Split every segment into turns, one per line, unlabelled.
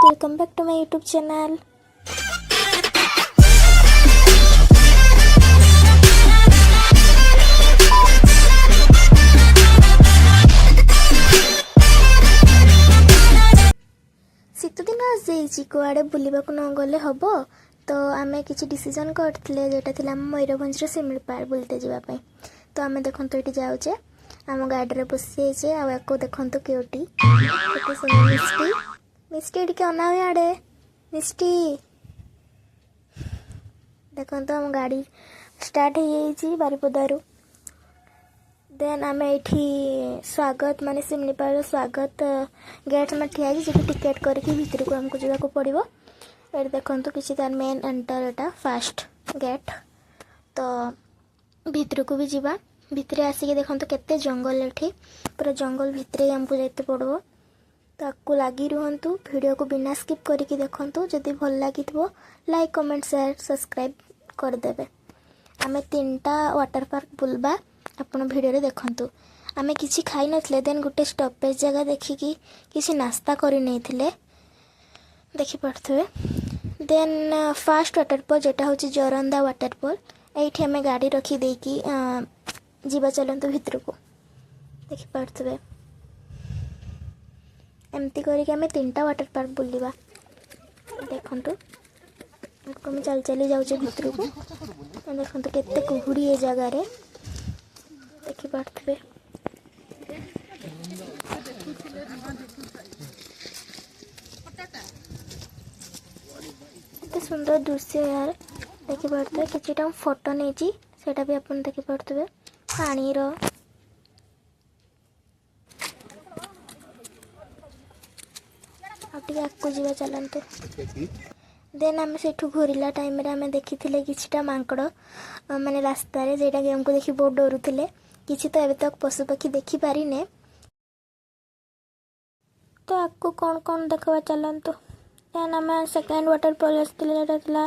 Welcome back to my YouTube channel. ଶୀତଦିନ ଆସିଯାଇଛି, କୁଆଡ଼େ ବୁଲିବାକୁ ନ ଗଲେ ହେବ? ତ ଆମେ କିଛି ଡିସିଜନ୍ କରିଥିଲେ, ଯେଉଁଟା ଥିଲା ଆମ ମୟୂରଭଞ୍ଜର ଶିମିଳିପାଳ ବୁଲିତେ ଯିବା ପାଇଁ। ତ ଆମେ ଦେଖନ୍ତୁ ଏଇଠି ଯାଉଛେ, ଆମ ଗାଡ଼ିରେ ବସିଯାଇଛେ। ଆଉ ୟାକୁ ଦେଖନ୍ତୁ, କେଉଟି କେତେ ସୁନ୍ଦର। ମିଷ୍ଟି, ମିଷ୍ଟି, ଟିକେ ଅନାଉ ଇଆଡ଼େ ମିଷ୍ଟି। ଦେଖନ୍ତୁ, ଆମ ଗାଡ଼ି ଷ୍ଟାର୍ଟ ହେଇଯାଇଛି ବାରିପଦାରୁ। ଦେନ୍ ଆମେ ଏଇଠି ସ୍ୱାଗତ, ମାନେ ଶିମିଳିପାଳର ସ୍ୱାଗତ ଗେଟ୍ ଆମେ ଠିଆ ହେଇଛି, ସେଠି ଟିକେଟ୍ କରିକି ଭିତରକୁ ଆମକୁ ଯିବାକୁ ପଡ଼ିବ। ଏଇଠି ଦେଖନ୍ତୁ କିଛି ତାର ମେନ୍ ଏଣ୍ଟର, ଏଟା ଫାଷ୍ଟ ଗେଟ୍। ତ ଭିତରକୁ ବି ଯିବା। ଭିତରେ ଆସିକି ଦେଖନ୍ତୁ କେତେ ଜଙ୍ଗଲ ଏଠି, ପୁରା ଜଙ୍ଗଲ ଭିତରେ ଆମକୁ ଯାଇତେ ପଡ଼ିବ। ତାକୁ ଲାଗି ରୁହନ୍ତୁ, ଭିଡ଼ିଓକୁ ବିନା ସ୍କିପ୍ କରିକି ଦେଖନ୍ତୁ। ଯଦି ଭଲ ଲାଗିଥିବ, ଲାଇକ୍, କମେଣ୍ଟ, ସେୟାର, ସବସ୍କ୍ରାଇବ୍ କରିଦେବେ। ଆମେ ତିନିଟା ୱାଟର ପାର୍କ ବୁଲବା, ଆପଣ ଭିଡ଼ିଓରେ ଦେଖନ୍ତୁ। ଆମେ କିଛି ଖାଇନଥିଲେ, ଦେନ୍ ଗୋଟେ ଷ୍ଟପେଜ୍ ଜାଗା ଦେଖିକି କିଛି ନାସ୍ତା କରି ନେଇଥିଲେ, ଦେଖିପାରୁଥିବେ। ଦେନ୍ ଫାଷ୍ଟ ୱାଟରଫଲ୍ ଯେଟା ହେଉଛି ଜରନ୍ଦା ୱାଟରଫଲ୍, ଏଇଠି ଆମେ ଗାଡ଼ି ରଖିଦେଇକି ଯିବା। ଚାଲନ୍ତୁ ଭିତରକୁ। ଦେଖିପାରୁଥିବେ, ଏମିତି କରିକି ଆମେ ତିନିଟା ୱାଟର ପାର୍କ ବୁଲିବା। ଦେଖନ୍ତୁ, ଆମେ ଚାଲି ଚାଲି ଯାଉଛେ ଭିତରକୁ। ଦେଖନ୍ତୁ କେତେ କୁହୁଡ଼ି ଏ ଜାଗାରେ, ଦେଖିପାରୁଥିବେ। କେତେ ସୁନ୍ଦର ଦୃଶ୍ୟ ଏହାର, ଦେଖିପାରୁଥିବେ। କିଛିଟା ମୁଁ ଫଟୋ ନେଇଛି, ସେଇଟା ବି ଆପଣ ଦେଖିପାରୁଥିବେ ପାଣିର। ଆଉ ଟିକେ ଆଗକୁ ଯିବା ଚାଲନ୍ତୁ। ଦେନ୍ ଆମେ ସେଇଠୁ ଘୁରିଲା ଟାଇମ୍ରେ ଆମେ ଦେଖିଥିଲେ କିଛିଟା ମାଙ୍କଡ଼ ମାନେ ରାସ୍ତାରେ, ଯେଉଁଟାକି ଆମକୁ ଦେଖି ବହୁତ ଡରୁଥିଲେ। କିଛି ତ ଏବେ ତ ପଶୁପକ୍ଷୀ ଦେଖିପାରିନେ। ତ ଆଗକୁ କ'ଣ କ'ଣ ଦେଖିବା ଚାଲନ୍ତୁ। ଦେନ୍ ଆମେ ସେକେଣ୍ଡ ୱାଟରଫଲ୍ ଆସିଥିଲେ, ଯେଉଁଟା ଥିଲା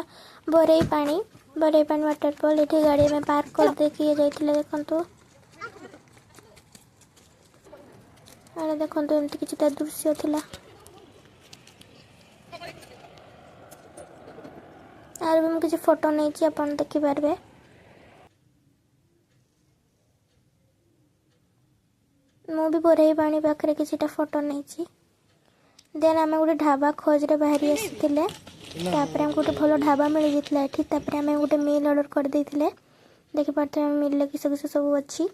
ବରେଇ ପାଣି, ବରେଇ ପାଣି ୱାଟରଫଲ୍। ଏଠି ଗାଡ଼ି ଆମେ ପାର୍କ କରିଦେଇକି ଯାଇଥିଲେ। ଦେଖନ୍ତୁ ଆଡ଼େ, ଦେଖନ୍ତୁ ଏମିତି କିଛି ତା ଦୃଶ୍ୟ ଥିଲା। ଆର ବି ମୁଁ କିଛି ଫଟୋ ନେଇଛି, ଆପଣ ଦେଖିପାରିବେ। ମୁଁ ବି ବରେଇ ପାଣି ପାଖରେ କିଛିଟା ଫଟୋ ନେଇଛି। ଦେନ୍ ଆମେ ଗୋଟେ ଢାବା ଖୋଜରେ ବାହାରି ଆସିଥିଲେ। ତାପରେ ଆମକୁ ଗୋଟେ ଭଲ ଢାବା ମିଳିଯାଇଥିଲା ଏଠି। ତାପରେ ଆମେ ଗୋଟେ ମିଲ୍ ଅର୍ଡ଼ର କରିଦେଇଥିଲେ। ଦେଖିପାରୁଥିବେ, ଆମେ ମିଲ୍ରେ କିସ କିସ ସବୁ ଅଛି।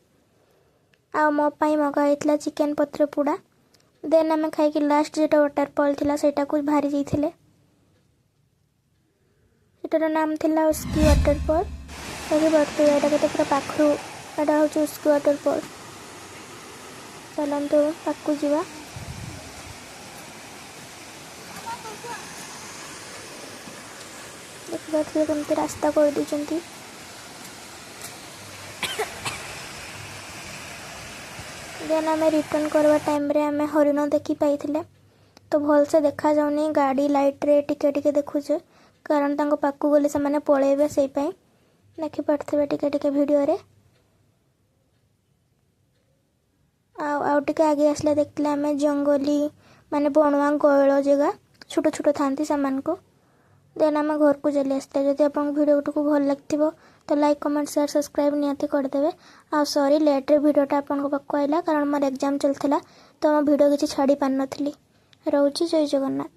ଆଉ ମୋ ପାଇଁ ମଗା ହେଇଥିଲା ଚିକେନ୍ ପତ୍ର ପୋଡ଼ା। ଦେନ୍ ଆମେ ଖାଇକି ଲାଷ୍ଟ ଯେଟା ୱାଟରଫଲ୍ ଥିଲା, ସେଇଟାକୁ ବାହାରି ଯାଇଥିଲେ। ସେଟାର ନାମ ଥିଲା ଉସ୍କି ୱାଟରଫଲ୍। ଦେଖିପାରୁଥିବେ ଏଇଟା କେତେ ପୁରା ପାଖରୁ। ଏଇଟା ହେଉଛି ଉସ୍କି ୱାଟରଫଲ୍। ଚାଲନ୍ତୁ ପାଖକୁ ଯିବା। ଦେଖିପାରୁଥିବେ କେମିତି ରାସ୍ତା କରିଦେଇଛନ୍ତି। ଦେନ୍ ଆମେ ରିଟର୍ନ କରିବା ଟାଇମ୍ରେ ଆମେ ହରିଣ ଦେଖି ପାଇଥିଲେ। ତ ଭଲସେ ଦେଖାଯାଉନି, ଗାଡ଼ି ଲାଇଟ୍ରେ ଟିକେ ଟିକେ ଦେଖୁଛେ, କାରଣ ତାଙ୍କ ପାଖକୁ ଗଲେ ସେମାନେ ପଳେଇବେ, ସେଇ ପାଇଁ। ଦେଖିପାରୁଥିବେ ଟିକେ ଟିକେ ଭିଡ଼ିଓରେ। ଆଉ ଆଉ ଟିକେ ଆଗେ ଆସିଲେ ଦେଖିଥିଲେ ଆମେ ଜଙ୍ଗଲୀ, ମାନେ ବଣୁଆ ଗୟଳ ଜାଗା, ଛୋଟ ଛୋଟ ଥାନ୍ତି ସେମାନଙ୍କୁ। ଦେନ୍ ଆମେ ଘରକୁ ଚାଲି ଆସିଥିଲେ। ଯଦି ଆପଣଙ୍କୁ ଭିଡ଼ିଓଟିକୁ ଭଲ ଲାଗିଥିବ, ତ ଲାଇକ୍, କମେଣ୍ଟ, ସେୟାର, ସବସ୍କ୍ରାଇବ୍ ନିହାତି କରିଦେବେ। ଆଉ ସରି, ଲେଟ୍ରେ ଭିଡ଼ିଓଟା ଆପଣଙ୍କ ପାଖକୁ ଆଇଲା, କାରଣ ମୋର ଏକ୍ଜାମ୍ ଚାଲିଥିଲା, ତ ମୁଁ ଭିଡ଼ିଓ କିଛି ଛାଡ଼ି ପାରିନଥିଲି। ରହୁଛି, ଜୟ ଜଗନ୍ନାଥ।